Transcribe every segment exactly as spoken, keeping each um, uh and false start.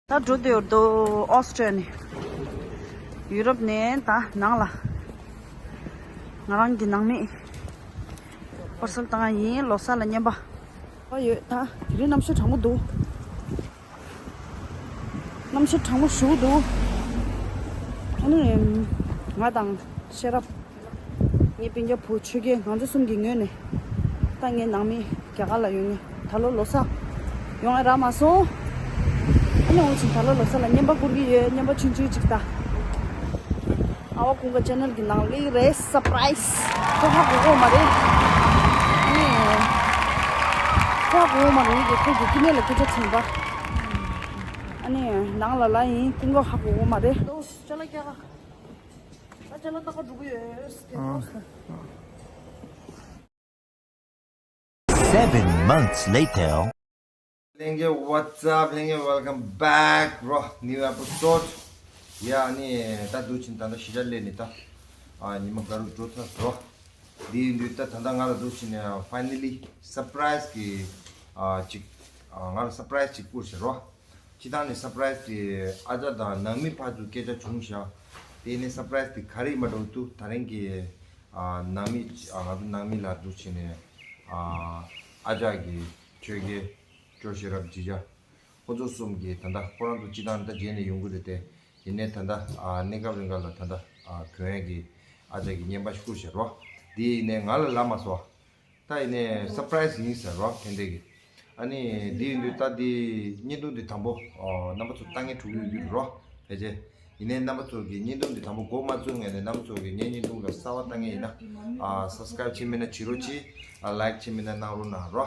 ད་འགྲོ་འདོད་འདུག་ཨོ་སི་ཊྲི་ལི་ཡ་ནས། ཡུ་རོབ་ནས་ད་ནང་ལ། ང་རང་གི་ནང་མི་པར་སལ་བཏང་ཡིན། ལོ་གསར་ལ་རྔན་པ། ཨ་ཡོད། ད་དེ་རིང་གནམ་གཤིས་གྲང་མོ་འདུག་གནམ་གཤིས་གྲང་མོ་ཞེ་པོ་འདུག་ཨ་ནི་ང་དང་ཤེས་རབ། ངའི་སྤུན་ཀྱག་བུ་ཆོས་རྒྱལ། ང་ཚོ་གསུམ་གྱི་ངོས་ནས་ད་ངའི་ནང་མི་རྒྱ་གར་ལ་ཡོད་མཁན། ད་ལོ་ལོ་གསར་ཡོང་ཡ་རག་མ་སོང་། ཨ་ནི་འོ་ཕྱིན་ད་ལོ་ལོ་གསར་ལ་རྔན་པ་བསྐུར་གྱི་ཡོད། རྔན་པ་ཆུང་ཆུང་ཅིག་ད། ཨ་བ་ཀུན་དགའ་ཆེ་ནལ་གྱི་ནང་སླེབས་རེད། སར་པ་རའི་སི། ཁོ་ཧ་གོ་གོ་མ་རེད། ཨ་ནི་ཁོ་ཧ་གོ་གོ་མ་རེད། ངེད་ཀྱིས་ཁོ་གི་སྐྱེ་དམན་ལ་སྐད་ཆ་དྲིས་པ། ཨ་ནི་ནང་ལ་ལ་ཡིན། ཀུན་དགའ་ཧ་གོ་གོ་མ་རེད། ཅ་ལག་རྒྱག་ག་ཨ་ཅ་ལག་ཏག་ཏག་འགྲོ་གི་ཡོད། Seven months later. ལྷན་རྒྱས། What's up? ལྷན་རྒྱས། Welcome back རོ། New episode. ཡ་ནི་ད་འདུག་ཕྱིན་ད་ལྟ་གཞིས་ཆགས་སླེབས་ནས་ད་ཨ་ཉི་མ་འགའ་རུ་འགྲོ་ཚར་རོ། འདི་ཡིན་དུས་ད་ད་ལྟ་ང་ལ་འདུག་ཕྱིན་ནས་finally surprise གི་ཨ་ཅིག་ཨ་ང་ལ་surprise ཅིག་བསྐུར་ཤག་རོ། སྤྱིར་བཏང་ནས་surprise དེ་ཨ་ཅག་དང་ནང་མི་ཕར་ཚུར་སྐད་ཆ་བྱུང་ཤག་དེ་ནས་surprise དེ་ག་རེ་ཡིན་པ་འདྲ་བོ་འདུག་ད་རིང་གི་ཨ་ནང་མི་ཨ་ང་ཚོ་ནང་མི་ལ་འདུག་ཕྱིན་ནས་ཨ་ཨ་ཅག་གི་ཆོས་རྒྱལ། ཅོ་ཤེས་རབ། ཇི་ཅག་ཁོ་ཚོ་གསུམ་གྱིས་ད་ལྟ་ཁོ་རང་ཚོ་སྤྱིར་བཏང་ད་རྗེས་ནས་ཡོང་གི་རེད་དེ། ཡིན་ནའི་ད་ལྟ་ཨ་གནས་སྐབས་རིང་ག་ལ་ད་ལྟ་ཨ་གྱོན་ཡས་ཀྱི་ཨ་ཅག་གི་རྔན་པ་ཞིག་བསྐུར་ཤག་རོ། འདི་ཡིན་ནའི་ང་ལ་ལབ་མ་སོང་། ད་ཡིན་ནའི་surprise ཡིན་ཟེར་རོ། ཕན་བདེ་གི། ཨ་ནི་འདི་ཡིན་དུས་ད་འདི་བརྙན་ཐུང་འདི་དང་པོ་ཨོ་རྣམ་པ་ཚོ་ལྟ་མཁན་དྲུག་ཡོད་རྒྱུ་རོ། ཕལ་ཆེར། ཡིན་ནའི་རྣམ་པ་ཚོ་གི་བརྙན་ཐུང་འདི་དང་པོ་འགོ་མ་བཙུགས་སྔོན་ནས་རྣམ་པ་ཚོ་གི་ངའི་བརྙན་ཐུང་ལ་གསར་པ་ལྟ་མཁན་ཡིན་ན་ཨ་subscribe བྱེད་མེད་ན་བྱེད་རོགས་གྱིས། ཨ་like བྱེད་མེད་ན་གནང་རོགས་གནང་རོ།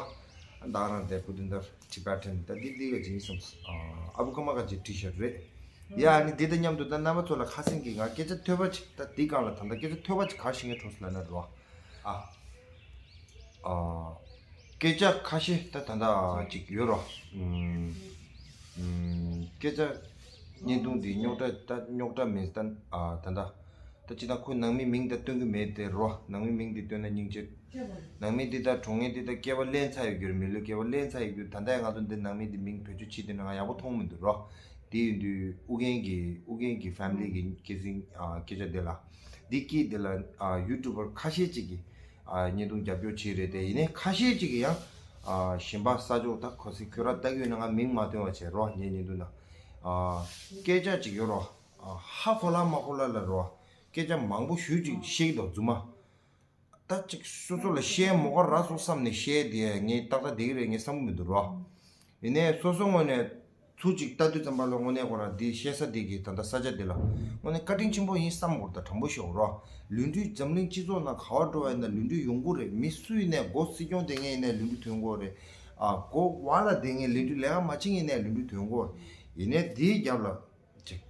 ད་རང་དེ་བུ་འདི་འདྲ་Tibetan ད་འདི་འདི་ག་ཅིག་ཡིན་བསམ། ཨ་བུ་ཁ་མ་ག་ཅིག་བྲིས་ཤག་རེད། ཡ་ནི་འདི་དང་མཉམ་དུ་ད་རྣམ་པ་ཚོ་ལ་ཁ་སེང་གི་ང་སྐད་ཆ་ཐོས་པ་ཅིག་ད་འདི་སྒང་ལ་ད་ལྟ་སྐད་ཆ་ཐོས་པ་ཅིག་ག་ཤེས་མཁན་གྲོགས་སུ་ལ་ན་རོ། ཨ། ཨ། སྐད་ཆ་ཁ་ཤས་ད་ད་ལྟ་ཅིག་ཡོད་རོ། ཨུམ། ཨུམ། སྐད་ཆ་བརྙན་ཐུང་འདི་རྙོག་དྲ་ད་རྙོག་དྲ་མིན་ད་ཨ་ད་ལྟ། ད་ཅི་ད་ཁོའི་ནང་མི་མིང་ད་སྟོན་གི་མེད་དེ་རོ། ནང་མི་མིང་འདི་སྟོན་ན་སྙིང་རྗེ། ནང་མི་འདི་ད་གྲོངས་མཁན་འདི་ད་སྐྱེ་བ་ལེན་ཚར་ཡོད་རྒྱུ་རེད། མི་ལུས་སྐྱེ་བ་ལེན་ཚར་ཡོད་རྒྱུ་རེད། ད་ལྟ་ང་ཚོ་འདི་ནང་མི་འདི་མིང་བེད་སྤྱོད་བྱེད་དེ་ན་ང་ཡག་པོ་མཐོང་མི་འདུག་རོ། དེ་ཡིན་དུས་ཨུ་རྒྱན་གྱི་ཨུ་རྒྱན་གྱི་family གི་སྐྱེད་སྲིང་ཨ་སྐད་ཆ་དེ་ལ། འདི་སྐད་དེ་ལ་ཨ་YouTuber ཁ་ཤས་ཅིག་གིས་ཨ་བརྙན་ཐུང་རྒྱབ་སྐྱོར་བྱས་རེད་དེ། ཡིན་ནའི་ཁ་ཤས་ཅིག་གིས་ཡང་ཨ་གཞན་པ་ས་ཕྱོགས་ད་ག་ཚོད་ཁྱོད་རང་ལྟ་གི་ཡོད་ན་ང་མིང་མ་སྟོན་པ་བྱས་རོ། ངའི་བརྙན་ཐུང་ན་ཨ་སྐད་ཆ་ཅིག་ཡོད་རོ། ཨ་ཧ་གོ་ལ་མ་གོ་ལ་ལ་རོ། སྐད་ཆ་མང་པོ་ཞེ་ཅིག་བཤད་ཀྱི་འདུག་རྫུན་མ། ད་ཅིག་སོ་སོ་ལ་བཤད་མོ་ག་རག་སོང་བསམ་ནས་བཤད་དེ་ངས་ཏག་ཏག་བསྡད་ཀྱི་རེད་ངས་བསམ་གྱི་མི་འདུག་རོ། ཡིན་ནའི་སོ་སོ་ངོས་ནས་ཚུར་ཅིག་ལྟ་དུས་ཙམ་པ་ལ་དངོས་གནས་ཁོ་རང་འདི་བཤད་ས་འདི་གི་ད་ལྟ་ས་ཆ་འདི་ལ་དངོས་གནས་བཀའ་དྲིན་ཆེན་པོ་ཡིན་བསམ་གྱི་འདུག་ད་དྲང་པོ་ཤོད་རོ། ལུས་འབྲེལ་འཛམ་གླིང་སྤྱི་ཚོགས་ནང་ག་བ་འགྲོ་བ་ཡིན་ན་ལུས་འབྲེལ་ཡོང་གི་རེད། མི་སུ་ཡིན་ནའི་འགོ་སྲིད་སྐྱོང་དེ་ངས་ཡིན་ནའི་ལུས་འབྲེལ་ཐོན་གྱི་རེད། ཨ་འགོ་བ་ལ་དེ་ངས་ལུས་འབྲེལ་ལས་ཀ་མ་བྱེད་ངས་ཡིན་ནའི་ལུས་འབྲེལ་ཐོན་གྱི་རེད། ཡིན་ནའི་དེའི་རྒྱབ་ལ། ཅིག་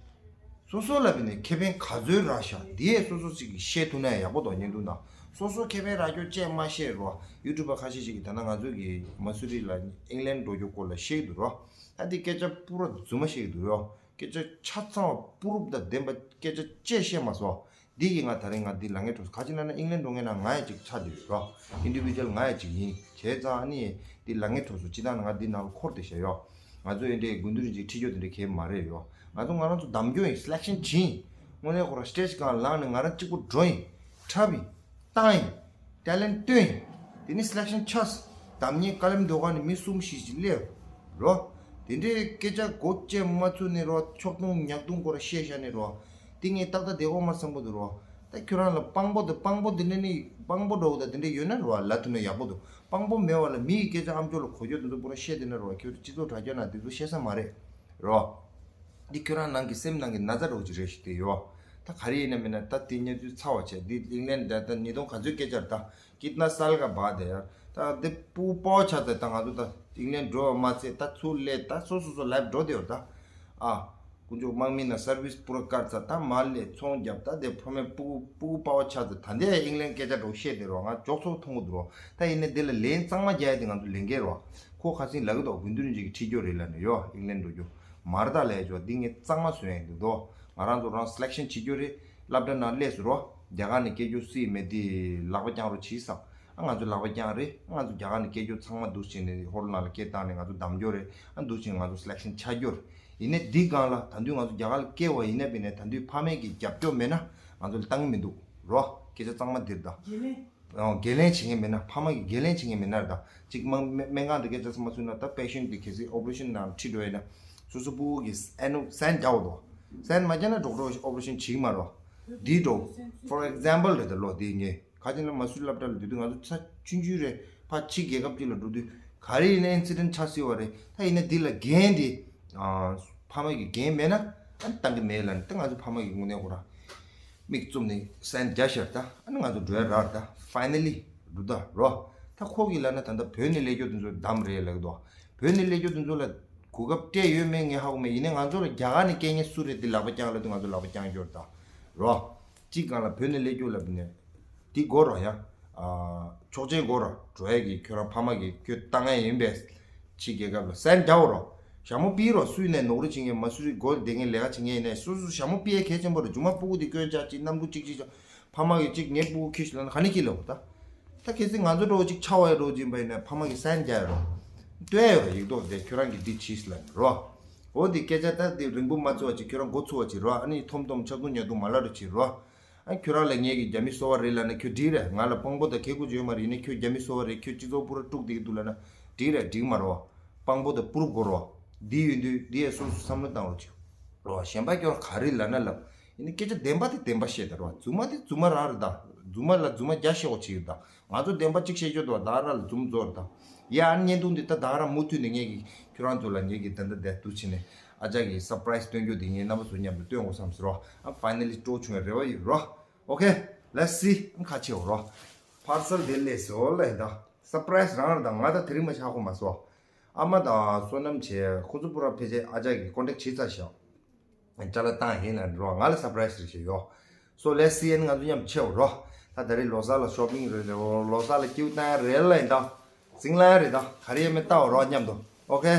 སོ་སོ་ལ་བྱས་ནས་ཁེ་ཕན་ག་ཚོད་རག་ཤག་འདི་ཡས་སོ་སོ་ཅིག་གིས་བཤད་ཐུབ་ན་ཡག་པོ་འདུག་བརྙན་ཐུང་ནང་སོ་སོ་ཁེ་ཕན་རག་རྒྱུ་བཅས་མ་བཤད་རོགས། YouTuber ཁ་ཤས་ཤིག་གིས་ད་ལྟ་ང་ཚོ་གི་མ་སུ་རི་ལ་ཨིང་ལན་འགྲོ་རྒྱུ་སྐོར་ལ་བཤད་ཀྱི་འདུག་རོགས། ད་འདི་སྐད་ཆ་སྤུ་ར་རྫུན་མ་བཤད་ཀྱི་འདུག་རོགས། སྐད་ཆ་ཆ་ཚང་བ་སྤུ་རུབ་དང་ལྡན་པ་སྐད་ཆ་བཅས་བཤད་མ་སོང་། འདི་གིས་ང་ད་རིང་ང་འདི་ལ་ངའི་གྲོགས་སུ་ག་ཅི་ན་ན་ཨིང་ལན་འགྲོ་ངེས་ན་ང་ཡང་ཅིག་ཆགས་བསྡད་ཡོད་རོགས། Individual ང་ཡང་ཅིག་ཡིན། བྱས་ཙང་ཨ་ནི་འདི་ལ་ངའི་གྲོགས་སུ་སྤྱིར་བཏང་ང་འདི་ནང་ལ་འཁོར་ཏེ་བཞག་ཡོད། ང་ཚོ་ཡིན་འདྲའི་དགུན་དུས་རིང་ཅིག་ཁྲིད་རྒྱུ་དེ་འདྲའི་གལ་མ་རེད་ཡོད། ང་ཚོ་ང་རང་ཚོ་གདམ་རྒྱུ་ཡིན། སི་ལེག་ཤན་བྱིན། དངོས་གནས་ཁོ་རང་སི་ཊེ་ཇི་སྒང་ལངས་ནས་ང་རང་གཅིག་པུ་འགྲོ་ཡིན། འཁྲབ་ཡིན། བཏང་ཡིན། ཊེ་ལེན་ཊི་སྟོན་ཡིན། དེ་ནས་སི་ལེག་ཤན་ཆགས། གདམ་ཉེས་བཀའ་ལན་འདོད་ག་ནས་མི་གསུམ་བཞི་ཞིག་སླེབས། རོ། དེ་འདྲའི་སྐད་ཆ་མགོ་བཅད་མ་ཚུགས་ནས་རོ། ཕྱོགས་ལྷུང་ཉག་ལྷུང་སྐོར་བཤད་བཞག་ནས་རོ། དེ་ངས་ཏག་ཏག་བསྡད་ཀྱི་ཡོད་མ་རེད་བསམ་གྱི་འདུག་རོ། ད་ཁྱོད་རང་ལ་དཔང་པོ་དེ་དཔང་པོ་དེ་འདྲ་ནི་དཔང་པོ་འདྲ་བོ་དང་དེ་འདྲ་ཡོད་ན་རོ་ལབ་ཐུབ་ན་ཡག་པོ་འདུག་དཔང་པོ་མེད་པ་ལ་མི་ཡི་སྐད་ཆ་ཨ་མཆོག་ལ་གོ་རྒྱུ་དེ་ཚོ་པུ་ར་བཤད་བསྡད་ན་རོ། ཁྱོད་སྤྱི་ཚོགས་དྲ་རྒྱ་ནང་དེ་ཚོ་བཤད་ས་མ་རེད། རོ། འདི་ཁྱོད་རང་ནང་གི་སེམས་ནང་གི་ན་ཚ་འདྲ་བོ་ཅིག་རེད་ཤག་དེ་ཡོད། ད་ག་རེ་ཡིན་ན་མིན་ན་ད་དེ་གནས་ཚུལ་ཚར་བ་བྱས་འདི་ཨིང་ལན་ད་ད་ཉིས་སྟོང་ག་ཚོད་སྐད་ཆ་རེད་ད། ཀིད་ན་སལ་ག་བ་དེ་ཡར། ད་འདི་སྤུ་གུ་དཔའ་བོ་ཆགས་ཚར། ད་ང་ཚོ་ད་ཨིང་ལན་འགྲོ་བ་མ་ཚད་ད་ཚུར་སླེབས་ད་སོ་སོ་སོ་ལའིབ་འགྲོ་བསྡད་ཡོད་ད། ཨ། དཀོན་མཆོག་དམག་མི་ན་སར་བིས་པུ་ར་བཀར་ཚར། ད་མར་སླེབས་ཚོང་རྒྱབ། ད་དེ་ཕ་མའི་སྤུ་གུ་སྤུ་གུ་དཔའ་བོ་ཆགས་ཚར། ད་འདི་ཨིང་ལན་སྐད་ཆ་འདྲ་བོ་བཤད་བསྡད་རོགས། ང་མགྱོགས་ཚོར་མཐོང་གི་འདུག་རོགས། ད་ཡིན་ནའི་འདི་ལ་ལན་གཙང་མ་རྒྱག་ཡ་དེ་ང་ཚོ་ལས་འགན་རོགས། ཁོ་ཁ་སང་ལབ་ཀྱི་འདུག་དགུན་དུས་རིང་ཅིག་གི་ཁྲིད་རྒྱུ་རེད་ལབ་ནས་ཡོད། ཨིང་ལན་འགྲོ་རྒྱུ། མར་ད་ལས་ཆོག་འདི་ངས་གཙང་མ་བཟོ་ཡ་ཡིན་འདུག་དོ། ང་རང་ཚོ་རང་སི་ལེག་ཤན་བྱེད་རྒྱུ་རེད། སློབ་གྲྭ་ནང་སླེབས་སོང་རོགས། རྒྱ་གར་ནས་སྐད་རྒྱུགས་སུ་ཡིན་མེད་དེ་ལག་པ་བརྐྱང་རོགས་བྱས་བསམ། ཨ་ང་ཚོ་ལག་པ་བརྐྱང་རེད། ཨ་ང་ཚོ་རྒྱ་གར་ནས་སྐད་རྒྱུགས་ཚང་མ་འདུག་བྱས་ནས་ཧོལ་ནང་ལ་སྐད་བཏང་ནས་ང་ཚོ་གདམ་རྒྱུ་རེད། ཨ་འདུག་བྱས་ང་ཚོ་སི་ལེག་ཤན་ཆགས་རྒྱུ་རེད། ཡིན་ནའི་འདི་སྒང་ལ་ད་དུང་ང་ཚོ་རྒྱ་གར་ལ་སྐྱེ་བ་ཡིན་ན་བས་ནས་ད་དུང་ཕ་མས་ཀྱི་རྒྱབ་སྐྱོར་མེད་ན་ང་ཚོ་ལ་བཏང་གི་མི་འདུག་རོ། སྐད་ཆ་གཙང་མ་འདིར་ད། འགན་ལེན་བྱེད་མཁན་མེད་ན་ཕ་མ་གི་འགན་ལེན་བྱེད་མཁན་མེད་ན་རེད་ད། གཅིག་སྨན་སྨན་ཁང་དུ་སྐད་ཆ་ཚང་མ་ཚུད་ན་ད་པེ་ཤེན་དེ་གལ་སྲིད་ཨོ་པ་རེ་ཤན་ནང་ཁྲིད་འགྲོ་ཡིན་ན་སོ་སོ་སྤུ་གུ་གི་ཨེ་ནུ་སན་རྒྱག་འོ་དོ། སན་མ་རྒྱག་ན་ཌོག་ཊར་ཨོ་པ་རེ་ཤན་བྱེད་ཀྱི་མ་རོ། འདི་འགྲོ། ཕོར་ཨེག་ཛམ་པལ་རེད་ད་ལོ། འདི་ངས་ཁ་ཅིག་ན་མ་སུའི་སློབ་གྲྭ་ལ་འགྲོ་དུས་ང་ཚོ་ཚ་ཆུང་ཆུང་རེད། ཕ་ཕྱི་རྒྱལ་ཁབ་ཅིག་ལ་འགྲོ་དུས་ག་རེ་ཡིན་ན་ཨིན་སི་ཌེན་ཊི་ཆགས་སྲིད་པ་རེད། ད་ཡིན་ན་འདི་ལ་འགན་འདི་ཕ་མ་གི་འགན་མེད་ན་ཨ་ནི་བཏང་གི་མེད་ལ་ནི་ད་ང་ཚོ་ཕ་མ་གི་དངོས་གནས་ཁོ་རང་། མིག་བཙུམ་ནས་སན་རྒྱ་ཤར་ད། ཨ་ནི་ང་ཚོ་འགྲོ་ཡ་རག་ད། ཕའི་ནལ་ལི་འགྲོ་ད་རོ། ད་ཁོ་གི་ལ་ན་ད་ལྟ་བོད་ནས་སླེབས་རྒྱུ་དེ་ཚོ་བདམས་རེད་ལབ་གི་འདུག་བོད་ནས་སླེབས་རྒྱུ་དེ་ཚོ་ལ་གོ་སྐབས་སྤྲད་ཡོད་མེད་ངས་ཧ་གོ་མེད། ཡིན་ནའི་ང་ཚོ་ལ་རྒྱ་གར་ནས་སྐད་ངན་སུ་རེད་དེ་ལག་པ་བརྐྱངས་ལབ་དུས་ང་ཚོ་ལག་པ་བརྐྱངས་འགྱོ་ད་རོ། གཅིག་སྒང་ལ་བོད་ནས་སླེབས་རྒྱུ་ལབ་ནས་འདི་དགོས་རོ་ཡ། ཆོག་མཆན་དགོས་རོ། འགྲོ་ཡ་གི་ཁྱོད་རང་ཕ་མ་གི་ཁྱོད་བཏང་ཡ་ཡིན་པས། ཕྱི་རྒྱལ་ཁབ་ལ་སན་རྒྱག་རོ། ཞྭ་མོ་ཕུད་རོ། སུས་ནས་ནོག་རི་བྱེད་མཁན་མ་སུ་རི་སྒོ་བསྡད་མཁན་ལས་ཀ་བྱེད་མཁན་ཡིན་ནའི་སོ་སོ་ཞྭ་མོ་ཕུད་ཡ་གལ་ཆེན་པོ་རེད། རྗུ་མ་སྤུ་གུ་དེ་སྐྱོན་ཆག་ཅིག་གནམ་གྲུ་གཅིག་གཅིག་ཆག་ཕ་མ་གིས་གཅིག་ངའི་སྤུ་གུ་ཁྱི་ཞིག་ལ་ན་ག་ནས་ཁྱི་ལབ་ད། ད་གལ་སྲིད་ང་ཚོ་འགྲོ་གཅིག་ཆག་བ་ཡ་འགྲོ་གཅིག་པ་ཡིན་ན་ཕ་མ་གིས་སན་རྒྱག་ཡ་རོ། སྟོན་ཡ་རོ་ཡིག་ཐོག་དེ་ཁྱོད་རང་གིས་འདི་བྱིས་ལབ་རོ། འོ་དེ་སྐད་ཆ་ད་དེ་རིང་པོ་མ་ཚོ་བ་ཅིག་ཁྱོད་རང་མགོ་ཚོ་བ་ཅིག་རོ། ཨ་ནི་ཐོམ་ཐོམ་ཆག་ཐུང་ཉག་ཐུང་མ་ལབ་རོ་ཅིག་རོ། ཨ་ཁྱོད་རང་ལ་ངེད་ཀྱི་རྒྱ་མི་སོ་བ་རེད་ལབ་ན་ཁྱོད་འགྲིག་རེད། ང་ལ་དཔང་པོ་དང་ཁེ་ཁུ་ཅིག་ཡོད་མ་རེད། ཡིན་ནའི་ཁྱོད་རྒྱ་མི་སོ་བ་རེད། ཁྱོད་སྤྱི་ཚོགས་པུ་ར་དཀྲུག་བསྡད་ཀྱི་འདུག་ལབ་ན་འགྲིག་རེད། འགྲིག་མ་རེད་བ། དཔང་པོ་དང་པུ་རུབ་དགོས་རེད་བ། འདི་ཡོད་དུས་འདི་ཡས་སོ་སོ་བསམ་བློ་བཏང་རོགས་བྱེད་རོ། གཞན་པ་ཁྱོད་རང་ག་རེ་ལབ་ན་ལབ། ཡིན་ནའི་སྐད་ཆ་བདེན་པ་དེ་བདེན་པ་བཤད་ད་རོ། རྫུན་མ་དེ་རྫུན་མ་རང་རེད་ད། རྫུན་མ་ལ་རྫུན་མ་བརྒྱ་བཤད་དགོས་བྱེད་ཡོད་ད། ང་ཚོ་བདེན་པ་གཅིག་བཤད་རྒྱུ་འདུག་བ། ད་ར་ལ་རྫུན་རྫོགས་རེད་ད། ཡ་ཨ་ནི་བརྙན་ཐུང་འདི་ད་ད་ར་མུ་མཐུད་ནས་ངེད་ཀྱི་ཁྱོད་རང་ཚོ་ལ་ངེད་ཀྱི་ད་ལྟ་བསྡད་དུ་ཕྱིན་ནས་ཨ་ཅག་གི་སར་པ་རའི་སི་སྟོན་རྒྱུ་དེ་ངས་རྣམ་པ་ཚོ་མཉམ་དུ་སྟོན་དགོས་བསམ་ཟེར་རོ། ཨ་ཕའི་ནལ་ལི་སྤྲོ་བྱུང་བའི་རེ་བ་ཡོད་རོ། ཨོ་ཁེ། Let's see. ཨ་ཁ་ཆེའོ་རོ། པར་སལ་དེ་ལས་སོ་ལ་ཡིན་ད། སར་པ་རའི་སི་རང་རེད་ད། ང་ད་དེ་རིང་མ་ཆག་གོ་མ་སོ། ཨ་མ་དང་བསོད་ནམས་བྱས་ཁོ་ཚོ་པུ་ར་ཕལ་ཆེར་ཨ་ཅག་གིས་ཀོན་ཊེག་བྱས་ཚར་ཤག་ཅ་ལག་བཏང་ཡིན་ན་རོ། ང་ལ་སར་པ་རའི་སི་རེ་ཞིག་ཡོད། So let's see. ཨ་ནི་ང་ཚོ་མཉམ་ཆེའོ་རོ། ད་ད་རེས་ལོ་གསར་ལ་ཤོ་པིང་རེད། ལོ་གསར་ལ་ཀིའུ་བཏང་ཡ་རེད་ལ་ཡིན་ད། ཟིང་ལ་ཡ་རེད་ད། ག་རེ་ཡོད་མེད་ལྟའོ་རོ་མཉམ་དུ། ཨོ་ཁེ།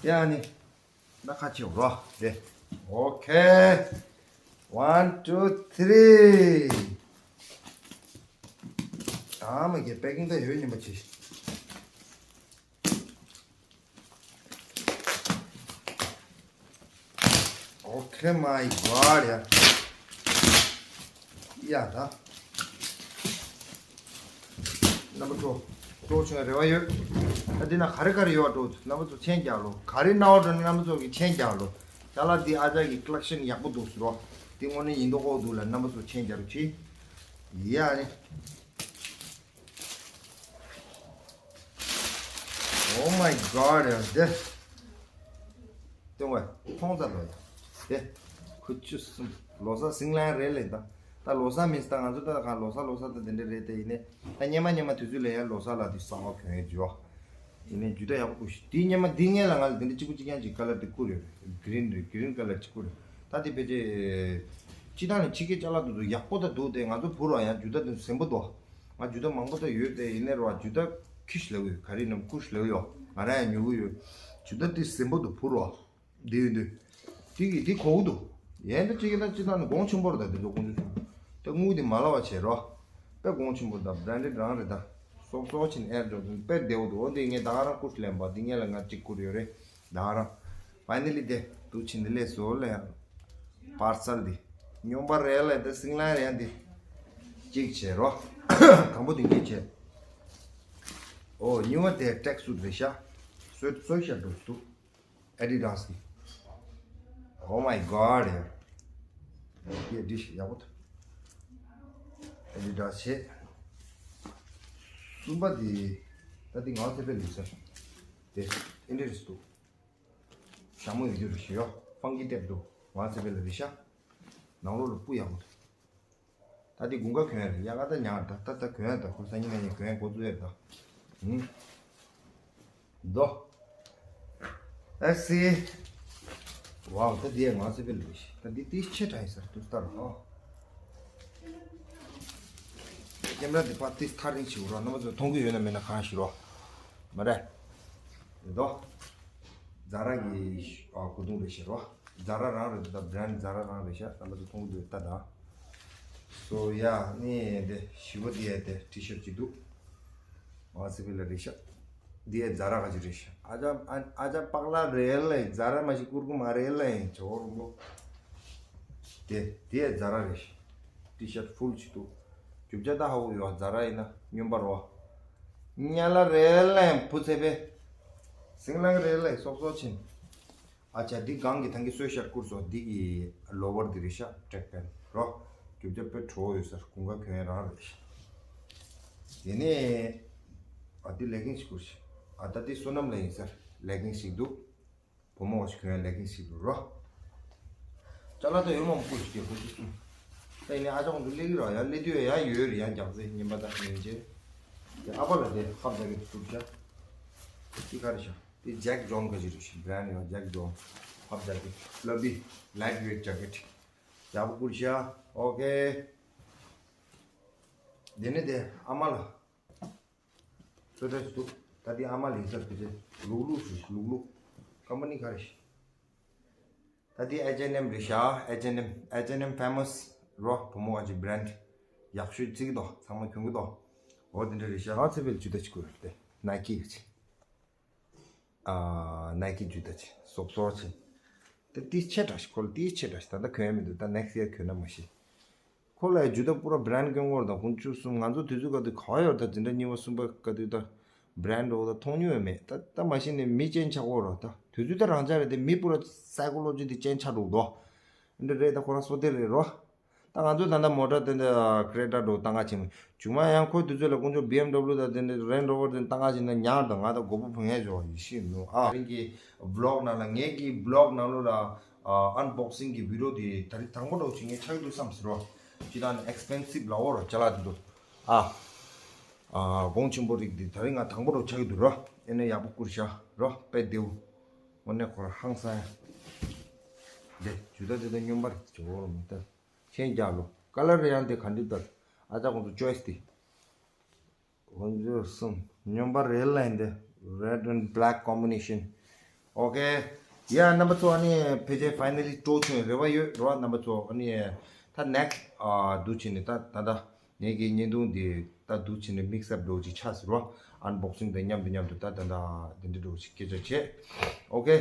ཡ་ཨ་ནི། ད་ཁ་ཆེའོ་རོ། རེད། ཨོ་ཁེ། One, two, three. ཨ་མ་གི་པེ་ཀིང་ད་ཡོད་ཉིན་པ་ཆེ། Okay, my God. ཡ། ཡ་ད། རྣམ་པ་ཚོ། སྤྲོ་བྱུང་རེ་བ་ཡོད། ད་འདི་ན་ག་རེ་ག་རེ་ཡོད་འགྲོ། རྣམ་པ་ཚོ་མཆན་རྒྱག་ལོ། ག་རེ་ན་བ་འགྲོ་ན་རྣམ་པ་ཚོ་གི་མཆན་རྒྱག་ལོ། ཅ་ལག་འདི་ཨ་ཅག་གི་ཀོ་ལེག་ཤན་ཡག་པོ་འདུག་ཟེར་རོ། འདི་དངོས་གནས་ཡིན་མདོག་ཁ་པོ་འདུག་ལ་རྣམ་པ་ཚོ་མཆན་རྒྱག་རོགས་གྱིས། ཡ་ནི། Oh my God, ཡ་དེ། ལྟོས་དང་། མཐོང་ཚར་ལོ་ཡ། དེ། ཁུ་ཆུ་གསུམ། ལོ་གསར་ཟིང་ལ་རེད་ལེ་ད། ད་ལོ་གསར་མིན་ད་ང་ཚོ་ད་གང་ལོ་གསར་ལོ་གསར་ད་དེ་འདྲ་རེད་དེ། ཡིན་ནའི་ད་སྙེ་མ་སྙེ་མ་དུས་ཚོད་ལ་ཡ་ལོ་གསར་ལ་དེ་གསར་པ་གྱོན་ཡ་འཇུ་བ། ཡིན་ནའི་འཇུ་ད་ཡག་པོ་ཞིག་དེ་སྙེ་མ་འདི་སྔས་ལ་ང་ལ་དེ་འདྲ་གཅིག་པུ་གཅིག་རྐྱང་གཅིག་ཀ་ལར་དེ་བསྐུར་ཡོད་རེད། གི་རིན་རེད། གི་རིན་ཀ་ལར་གཅིག་བསྐུར་རེད། ད་དེ་ཕལ་ཆེར། སྤྱི་བཏང་ནས་ཕྱི་རྒྱལ་ཅ་ལག་དེ་ཚོ་ཡག་པོ་ད་འདུག་སྟེ། ང་ཚོ་བུ་ར་ཡང་འཇུ་ད་དེ་ཟིན་པོ་འདུག་ང་འཇུ་ད་མང་པོ་ད་ཡོད་དེ། ཡིན་ནའི་ར་འཇུ་ད་ཁི་ཤི་ལེའུ་ཡོད། ག་རེ་ནམ་ཁུ་ཤི་ལེའུ་ཡོད། ང་རང་ཡང་ཉོ་གི་ཡོད། འཇུ་ད་དེ་ཟིན་པོ་འདུག་བུ་ར། དེ་ཡོད་དུས། དེ་གི་དེ་གོ་གི་འདུག་ཡན་དུ་གཅིག་གི་ད་སྤྱི་བཏང་ནས་གོང་ཆེན་པོ་རེད། ད་དེ་ཚོ་དཀོན་མཆོག་གསུམ་ད་དངུལ་དེ་མ་ལབ་པ་བྱས་རོ། དཔེ་གོང་ཆེན་པོ་ད་བྷ་རན་ཌེཌ་རང་རེད་ད། སོག་སོག་ཕྱིན་ཨེར་འཇོག་དེ་དཔེ་བདེ་བོ་འདུག་འོ་དེ་ངས་ད་ག་རང་ཀུ་ཤུ་ལེན་པ་དེ་ངས་ལ་ང་གཅིག་བསྐུར་ཡོད་རེད། ད་ག་རང་། ཕའི་ནལ་ལི་དེ་འདུག་ཕྱིན་དེ་ལས་བཟོ་ལ་ཡང་། པར་སལ་དེ། སྨྱོན་པ་རེད་ལ་དེ་སིང་ལ་རེད་ཡང་དེ། གཅིག་བྱས་རོ། དང་པོ་དེ་གཉིས་བྱས། ཨོ་གཉིས་པ་དེ་ཊྲེག་སུཊ་རེད་ཤག་སོད་སོད་ཤག་འགྲོ་འདུག་ཨེ་ཌི་ཌཱས་གི། Oh my God, ཡ། ཡ་འདི་ཞིག་ཡག་པོ་འདུག་ཨེ་ཌི་ཌཱས་བྱས། གསུམ་པ་དེ། ད་འདི་ངའི་ཚེ་འཕེལ་ལུགས་ས། དེ་ཨེ་འདྲ་རེད་འདུག་ཞྭ་མོ་ཡོད་རྒྱུ་རེད་ཤག་ཡོ། ཕང་གི་ཊེབ་འདུག་ངའི་ཚེ་འཕེལ་ལ་རེད་ཤག་ནང་ལོགས་ལ་སྤུ་ཡག་པོ་འདུག་ད་འདི་དགུན་ཁ་གྱོན་ཡ་རེད། དབྱར་ཁ་ད་ཉར་ད། ད་ད་གྱོན་ཡ་ད། ཁོ་སང་ཉིན་གནངས་ཉིན་གྱོན་ཡ་འགོ་བཙུགས་ཡ་ད། ཧུམ། དོ། ཨེ་སི། ཝའོ། ད་འདི་ཡ་ང་ཚོ་པའི་ལུགས་ཤིག་ད་འདི་ཏིས་ཆེ་དྲགས་ཡིན་ས་རེད། ཏུས་ལྟར་ཧོ། ཀེམ་ར་འདི་ཕར་ཏིས་ཐག་རིང་ཞིག་འོ་ར། རྣམ་པ་ཚོ་མཐོང་གི་ཡོད་ན་མེད་ན་གང་ཞིག་རོ། མ་རེད། རེད་དོ། ཛ་ར་གི་ཨ་གོས་ཐུང་རེད་ཤག་རོ། ཛ་ར་རང་རེད་ད། བྷ་རན་ཌི་ཛ་ར་རང་རེད་ཤག་རྣམ་པ་ཚོ་མཐོང་གི་འདུག་ལྟ་དང་། སོ་ཡ་ནི་དེ་ཞི་བ་དེ་ཡ་དེ་ཊི་ཤར་ཊི་ཅིག་འདུག་ང་ཚེ་འཕེལ་ལ་རེད་ཤག་འདི་ཡ་ཛ་ར་ག་ཅི་རེད་ཤག་ཨ་ཅག་ཨ་ཨ་ཅག་པག་ལ་རེད་ལ་ཛ་ར་མ་ཞིག་བསྐུར་གི་མ་རེད་ལ་ཇོ་རུ་ལོ། དེ་དེ་ཡ་ཛ་ར་རེད་ཤག་ཏི་ཤར་ཕུལ་བྱེད་འདུག་རྒྱུ་ཆ་ད་ཧ་གོ་ཡོད་ཛ་ར་ཡིན་ན་སྨྱོན་པ་རོ། ཉ་ལ་རེད་ལ་བུ་ཚེ་པེ། སིང་ལང་རེད་ལ་སོག་སོག་ཕྱིན། ཨ་ཅག་འདི་སྒང་གི་ཐང་གི་སོས་ཤར་བསྐུར་སོ་འདི་གི་ལོ་ཝར་འདི་རེད་ཤག་ཊྲེག་པེན་རོ། རྒྱུ་ཆ་དཔེ་བྲོ་ཡོད་སར་གུང་ག་གྱོན་རང་རེད་ཤག་དེ་ནས་ཨ་འདི་ལེ་གིང་ཞིག་བསྐུར་ཤག་ཨ་ད་འདི་བསོད་ནམས་ལ་ཡིན་སར་ལེ་གིང་ཞིག་འདུག་བུ་མོ་བ་ཞིག་གྱོན་ལེ་གིང་ཞིག་འདུག་རོ། ཅ་ལག་ད་ཡོད་མ་མ་བསྐུར་ཞིག་གི་བུ་ཞིག་གསུང་། ད་ཡིན་ནས་ཨ་ཅག་ཁོང་ཚོ་སླེབས་ཀྱི་རོ་ཡ་སླེབས་དུས་ཡ་ཡོད་རེད་ཡ་རྒྱག་རྩེ་ཉིན་པ་ད་ཉིན་བྱེད། དེ་ཨ་ཕ་ལ་དེ་ཧབ་རྒྱག་གི་བསྐུར་ཤག་འདི་ག་རེད་ཤག་འདི་ཇེག་ཇོན་ག་ཅི་རེད་ཤག་བྷ་རན་ཌི་ཡང་ཇེག་ཇོན། ཧབ་རྒྱག་གི་ལ་བི་ལའིཊ་ཝེཊ་ཇེ་ཀེཊ། ཡག་པོ་བསྐུར་ཤག་ཨོ་ཀེ། དེ་ནས་དེ་ཨ་མ་ལ་ཚོད་ལྟ་ཞིག་འདུག་ད་འདི་ཨ་མ་ལ་ཡིན་ས་དེ་ཚེ་ལུག་ལུག་ཞིག་ལུག་ལུག་ཀམ་པ་ནི་ག་རེད་ཤག་ད་འདི་ཨེཆ་ཨེན་ཨེམ་རེད་ཤག་ཨེཆ་ཨེན་ཨེམ། ཨེཆ་ཨེན་ཨེམ་ཕེ་མོ་སི་རོ། བུ་མོ་བ་ཅིག་བྷ་རན་ཌི་ཡག་ཤོས་བརྩི་གི་འདུག་ཚང་མ་གྱོན་གི་འདུག་འོ་དེ་འདྲ་རེད་ཤག་ང་ཚེ་བེལ་ཇུ་ད་ཅིག་དགོས་རེད་དེ་ནའི་ཀི་ཡོད་ཅིག་ཨ་ནའི་ཀི་ཇུ་ད་ཅིག་སོབ་སོར་ཅིག་དེ་ཏིས་ཆེ་དྲགས་ཤིག་ཁོ་ལ་ཏིས་ཆེ་དྲགས་ཤིག་ད་ལྟ་གྱོན་ཡ་མི་འདུག་ད་ནེག་སི་ཡར་གྱོན་ན་མ་ཤེས། ཁོ་ལ་ཇུ་ད་པུ་ར་བྷ་རན་ཌི་གྱོན་གོ་ར་དང་ཁོང་བཅུ་གསུམ་ང་ཚོ་དུས་ཚོད་ག་དུས་ག་བ་ཡོད་ད་འཛིན་གྲྭ་གཉིས་པ་གསུམ་པ་ག་དུས་ད་བྷ་རན་ཌི་འོ་ད་མཐོང་མྱོང་ཡོད་མེད་ད་ད་མ་ཤེས་ནས་མི་ཅན་ཆགས་གོ་ར་ད་དུས་ཚོད་ད་རང་ཆ་རེད་དེ་མི་པུ་ར་སའི་ཀོ་ལོ་ཇི་དེ་ཅན་ཆགས་འགྲོ་གི་འདུག་འདི་རེད་ད་ཁོ་རང་སོ་དེ་རེད་རོ། ད་ང་ཚོས་ད་ལྟ་མོ་ཊ་དེ་འདྲ་ཀྲེ་ཊ་འགྲོ་བཏང་ག་ཕྱིན་མོད་ཇུ་མ་ཡང་ཁོའི་དུས་ཚོད་ལ་དཀོན་མཆོག་བི་ཨེམ་ཌབ་ལུ་དང་དེ་འདྲ་རེན་ཌི་རོ་ཝར་དེ་བཏང་ག་ཕྱིན་ན་ཉར་དང་ང་ད་མགོ་བོ་བུང་ཡས་འཇོག་ཡིད་ཤེས་མི་འདུག་ཨ། རིང་གི་བི་ལོག་ནང་ལ་ངེད་ཀྱི་བི་ལོག་ནང་ལོགས་ལ་ཨན་བོག་སིང་གི་བི་ཌིའོ་དེ་ད་རིང་དང་པོ་འགྲོ་ཅིག་ངས་ཆགས་འདུག་བསམ་ཟེར་རོ། ཅི་ད་ནི་ཨེག་སི་པེན་སིབ་ལ་འོ་རོ་ཅ་ལག་དེ་འདུག་ཨ། གོང་ཆེན་པོ་རིགས་དེ་ད་རིང་ང་དང་པོ་འགྲོ་ཆགས་ཀྱི་འདུག་རོ། ཨེ་ནས་ཡག་པོ་བསྐུར་ཤག་རོ་དཔེ་བདེའུ། དངོས་གནས་ཁོ་རང་ཧང་སང་ཡ། དེ་ཇུ་ད་དེ་ད་སྨྱོན་པ་རེད་ཇོ་རོ་མི་ལྟ། ཤེས་རྒྱག་ལོ། ཀ་ལར་ཡང་དེ་ག་འདྲ་ལྟར། ཨ་ཅག་ཁོང་ཚོ་ཅོའི་སི་དེ། ཁོང་ཚོ་གསུམ། སྨྱོན་པ་རེད་ལ་ཡིན་དེ། Red and black combination. Okay. ཡ་རྣམ་པ་ཚོ་ཨ་ནི་ཕལ་ཆེར་ཕའི་ནལ་ལི་སྤྲོ་བྱུང་རེ་བ་ཡོད་རེད་བ་རྣམ་པ་ཚོ་ཨ་ནི། ད་ནེག་སི་ཨ་འདུག་བྱས་ནས་ད་ད་ད་ངེད་ཀྱི་བརྙན་ཐུང་འདི་ད་འདུག་བྱས་ནས་མིག་སི་ཨབ་འགྲོ་ཅིག་ཆགས་ཟེར་བ། ཨན་བོག་སིང་དང་མཉམ་དུ་མཉམ་དུ་ད་ད་ད་འདི་འདྲ་འགྲོ་ཅིག་སྐད་ཆ་བྱས། Okay.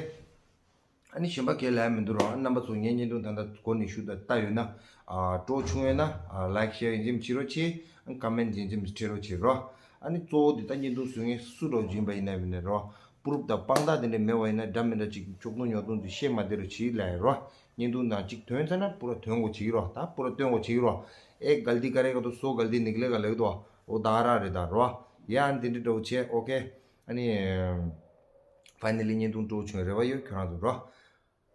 ཨ་ནི་གཞན་པ་གས་ལབ་མི་འདུག་རོགས། ཨ་རྣམ་པ་ཚོ་ངའི་བརྙན་ཐུང་ད་ལྟ་འགོ་ནས་ཞུ་ད་ལྟ་ཡོད་ན། ཨ་སྤྲོ་བྱུང་ཡོད་ན། ཨ་ལའིག་ཤེར་ཡིན་གཅིག་མིན་བྱེད་རོགས་བྱེད། ཨ་ཀོ་མེན་ཊི་ཡིན་གཅིག་མིན་བྱེད་རོགས་བྱེད་རོགས། ཨ་ནི་གཙོ་བོ་འདི་ད་བརྙན་ཐུང་བཟོ་མཁན་སུ་འདྲ་བོ་ཅིག་ཡིན་པ་ཡིན་ན་མིན་ན་རོགས། པུ་རུབ་དང་དཔང་རྟགས་དེ་འདྲ་མེད་པ་ཡིན་ན་འདྲ་མི་འདྲ་ཅིག་ཁྱོག་ཐུང་ཉོག་ཐུང་དེ་བཤད་མ་བདེ་རུ་བྱེད་ལབ་རོགས། བརྙན་ཐུང་ནང་གཅིག་ཐོན་ཚར་ན་པུ་ར་ཐོན་དགོས་བྱེད་རོགས། ད་པུ་ར་སྟོན་དགོས་བྱེད་རོགས། ཨེ་གལ་ཏི་ཀ་རེ་ག་དོ་སོ་གལ་ཏི་ནིག་ལེ་ག་ལེགས་དོ། འོ་ད་ར་རེད་ད་རོགས། ཡ་ཨ་ནི་དེ་འདྲ་འདྲ་བོ་བྱས། ཨོ་ཀེ། ཨ་ནི། ཕའི་ནལ་ལི་བརྙན་ཐུང་སྤྲོ་བྱུང་རེ་བ་ཡོད་ཁྱོད་རང་ཚོ་རོ།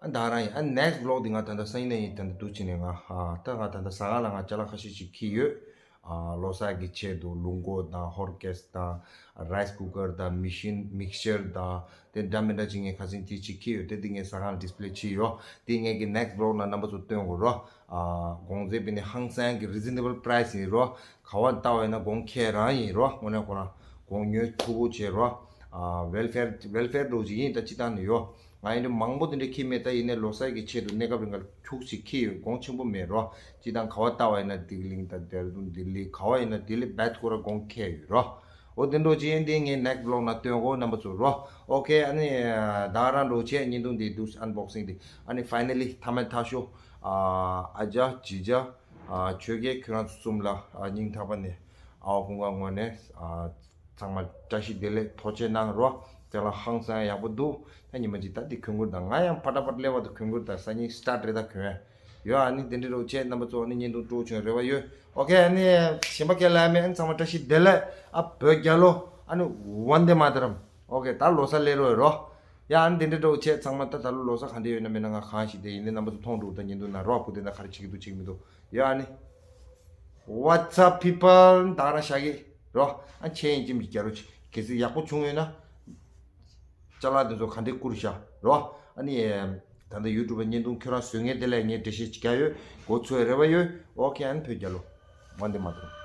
ཨ་ད་རང་ཡིན་ཨ་ནེག་སི་བི་ལོག་འདི་ང་ད་ལྟ་སང་ཉིན་ནས་ཡིན་ད་ལྟ་འདུག་བྱས་ནས་ང་ཨ་ད་ང་ད་ལྟ་ཟ་ཁང་ལ་ང་ཅ་ལག་ཁ་ཤས་ཤིག་འཁྱེར་ཡོད། ཨ་ལོ་གསར་གྱི་ཆེད་དུ་ལུག་མགོ་དང་ཧོཊ་ཀེ་སི་དང་རའི་སི་ཀུ་ཀར་དང་མི་ཤིན་མིག་སི་ཅར་དང་དེ་འདྲ་མི་འདྲ་ཅིག་ངས་ཁ་སང་དེ་ཅིག་འཁྱེར་ཡོད་དེ་དེ་ངས་ཟ་ཁང་ལ་ཌིས་པི་ལེ་བྱས་ཡོད། དེ་ངས་ཀྱི་ནེག་སི་བི་ལོག་ནང་རྣམ་པ་ཚོ་སྟོན་དགོས་རོ། ཨ་གོང་ཚད་དཔེ་ནི་ཧང་སང་གི་རི་ཛི་ནེ་བལ་པ་རའི་སི་ཡིན་རོ། ག་བ་ལྟ་བ་ཡིན་ན་གོང་ཁེ་རང་ཡིན་རོ། དངོས་གནས་ཁོ་རང་གོང་ཉོས་ཐུབ་པོ་བྱེད་རོ། ཨ་ཝེལ་ཕེར་ཝེལ་ཕེར་འགྲོ་ཅིག་ཡིན་ད་སྤྱི་བཏང་ནས་ཡོ། ང་ཡིན་ན་མང་པོ་དེ་འདྲ་ཁྱེར་མེད་ད་ཡིན་ནའི་ལོ་གསར་གྱི་ཆེད་དུ་གནས་སྐབས་རིང་ག་ཁྱུག་ཅིག་ཁྱེར་ཡོད་གོང་ཆེན་པོ་མེད་རོ། སྤྱི་བཏང་ག་བ་ལྟ་བ་ཡིན་ན་ལྡི་ལི་དང་ལྡི་ལི་ག་བ་ཡིན་ན་ལྡི་ལི་བེད་ཁོ་ར་གོང་ཁེ་ཡོད་རོ། འོ་དེ་འགྲོ་ཅིག་ཡིན་དེ་ངས་ནེག་སི་བི་ལོག་ནང་སྟོན་གོ་རྣམ་པ་ཚོ་རོ། ཨོ་ཁེ་ཨ་ནི་ད་རང་འགྲོ་ཆེད་བརྙན་ཐུང་འདི་འདུག་ཨན་བོག་སིང་འདི་ཨ་ནི་ཕའི་ནལ་ལི་མཐའ་མའི་མཐའ་ཤོ། ཨ་ཨ་ཅག་ཇི་ཅག་ཨ་ཆོས་རྒྱལ་ཁྱོད་རང་ཚོ་གསུམ་ལ་ཨ་སྙིང་ཐག་པ་ནས་ཨ་ཁོང་ག་ངོས་ནས་ཨ་ཚང་མ་བཀྲ་ཤིས་བདེ་ལེགས་ཐུགས་རྗེ་གནང་རོ། དེ་ལ་ཧང་སང་ཡག་པོ་འདུག་ད་ཉི་མ་གཅིག་ད་འདི་གྱོན་གྱི་རེད་ད། ང་ཡང་ཕ་ཏ་ཕ་ཏ་སླེབས་པ་དང་གྱོན་གྱི་རེད་ད། སང་ཉིན་སི་ཊར་ཊི་རེད་ད་གྱོན་ཡ་ཡོད། ཨ་ནི་དེ་འདྲ་རོགས་བྱས་རྣམ་པ་ཚོ་ཨ་ནི་བརྙན་ཐུང་སྤྲོ་བྱུང་རེ་བ་ཡོད། ཨོ་ཁེ་ཨ་ནི་གཞན་པ་སྐད་ལ་མེད། ཨ་ནི་ཚང་མ་བཀྲ་ཤིས་བདེ་ལེགས། ཨ་བོད་རྒྱལ་ལོ། ཨ་ནི་ཝན་དེ་མ་ཏ་རམ། ཨོ་ཁེ་ད་ལོ་གསར་སླེབས་རོགས་ཡོད་རོ། ཡ་ཨ་ནི་དེ་འདྲ་འདྲ་བོ་བྱས་ཚང་མ་ད་ད་ལོ་ལོ་གསར་ག་འདྲ་ཡོད་ན་མེད་ན་ང་གང་ཞིག་དེ་ཡིན་ནའི་རྣམ་པ་ཚོ་མཐོང་འགྲོ་ད་བརྙན་ཐུང་ན་རོགས་བུ་དེ་ན་ག་རེ་བྱེད་ཀྱི་འདུག་བྱེད་ཀྱི་མི་འདུག་ཡ་ཨ་ནི། What's up people? ད་རང་ཤ་གི་རོ། ཨ་ཆེ་ཡིན་ཅི་མི་རྒྱ་རོ་ཆེ་གལ་སྲིད་ཡག་པོ་བྱུང་ཡོད་ན། ཅ་ལག་དེ་ཚོ་ག་འདྲས་བསྐུར་ཤག་རོ། ཨ་ནི། ད་ལྟ་ཡུ་ཊུབ་བརྙན་ཐུང་ཁྱོད་རང་བཟོ་མཁན་དེ་ལ་ངས་འགྲེལ་བཤད་ཅིག་རྒྱག་ཡོད། མགོ་ཚོས་རེ་བ་ཡོད། ཨོ་ཁེ་ཨ་ནི་བོད་རྒྱལ་ལོ། ཝན་དེ་མ་ཏ་རམ།